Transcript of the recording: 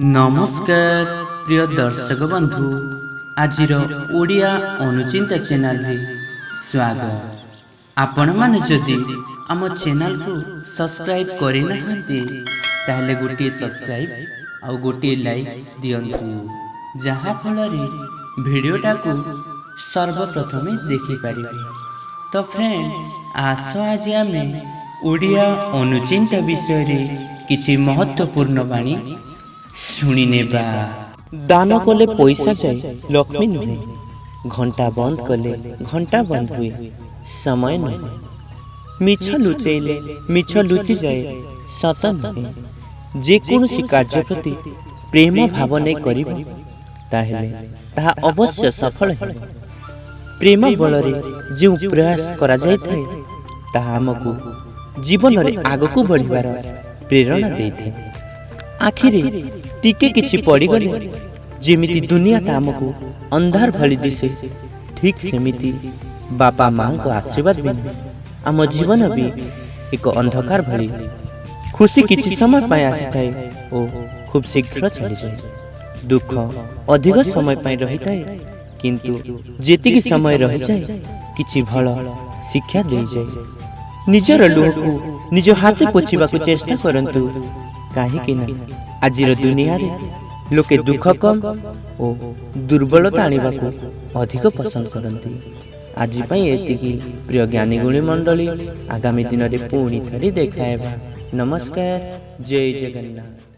ନମସ୍କାର ପ୍ରିୟ ଦର୍ଶକ ବନ୍ଧୁ, ଆଜିର ଓଡ଼ିଆ ଅନୁଚିନ୍ତା ଚ୍ୟାନେଲରେ ସ୍ୱାଗତ। ଆପଣମାନେ ଯଦି ଆମ ଚ୍ୟାନେଲକୁ ସବସ୍କ୍ରାଇବ୍ କରିନାହାନ୍ତି, ତାହେଲେ ଗୋଟିଏ ସବସ୍କ୍ରାଇବ୍ ଆଉ ଗୋଟିଏ ଲାଇକ୍ ଦିଅନ୍ତୁ, ଯାହାଫଳରେ ଭିଡ଼ିଓଟାକୁ ସର୍ବପ୍ରଥମେ ଦେଖିପାରିବେ। ତ ଫ୍ରେଣ୍ଡ, ଆସ ଆଜି ଆମେ ଓଡ଼ିଆ ଅନୁଚିନ୍ତା ବିଷୟରେ କିଛି ମହତ୍ତ୍ୱପୂର୍ଣ୍ଣ ବାଣୀ ଶୁଣିନେବା। ଦାନ କଲେ ପଇସା ଯାଏ, ଲକ୍ଷ୍ମୀ ନୁହେଁ। ଘଣ୍ଟା ବନ୍ଦ କଲେ ଘଣ୍ଟା ବନ୍ଦ ହୁଏ, ସମୟ ନୁହେଁ। ମିଛ ଲୁଚେଇଲେ ମିଛ ଲୁଚିଯାଏ, ସତ ନୁହେଁ। ଯେକୌଣସି କାର୍ଯ୍ୟ ପ୍ରତି ପ୍ରେମ ଭାବ ନେଇ କରିବ, ତାହେଲେ ତାହା ଅବଶ୍ୟ ସଫଳ ହେବ। ପ୍ରେମ ବଳରେ ଯେଉଁ ପ୍ରୟାସ କରାଯାଇଥାଏ, ତାହା ଆମକୁ ଜୀବନରେ ଆଗକୁ ବଢ଼ିବାର ପ୍ରେରଣା ଦେଇଥାଏ। ଆଖିରେ ଟିକେ କିଛି ପଡ଼ିଗଲେ ଯେମିତି ଦୁନିଆଟା ଆମକୁ ଅନ୍ଧାର ଭଳି ଦିଶେ, ଠିକ୍ ସେମିତି ବାପା ମାଙ୍କ ଆଶୀର୍ବାଦ ବିନା ଆମ ଜୀବନ ବି ଏକ ଅନ୍ଧକାର ଭଳି। ଖୁସି କିଛି ସମୟ ପାଇଁ ଆସିଥାଏ ଓ ଖୁବ୍ ଶୀଘ୍ର ଚାଲିଯାଏ। ଦୁଃଖ ଅଧିକ ସମୟ ପାଇଁ ରହିଥାଏ, କିନ୍ତୁ ଯେତିକି ସମୟ ରହିଯାଏ କିଛି ଭଲ ଶିକ୍ଷା ଦେଇଯାଏ। ନିଜର ଲୁହକୁ ନିଜ ହାତେ ପୋଛିବାକୁ ଚେଷ୍ଟା କରନ୍ତୁ, କାହିଁକି ନା ଆଜିର ଦୁନିଆରେ ଲୋକେ ଦୁଃଖ କମ୍ ଓ ଦୁର୍ବଳତା ଆଣିବାକୁ ଅଧିକ ପସନ୍ଦ କରନ୍ତି। ଆଜି ପାଇଁ ଏତିକି ପ୍ରିୟ ଜ୍ଞାନୀଗୁଣୀ ମଣ୍ଡଳୀ, ଆଗାମୀ ଦିନରେ ପୁଣି ଥରେ ଦେଖା ହେବା। ନମସ୍କାର, ଜୟ ଜଗନ୍ନାଥ।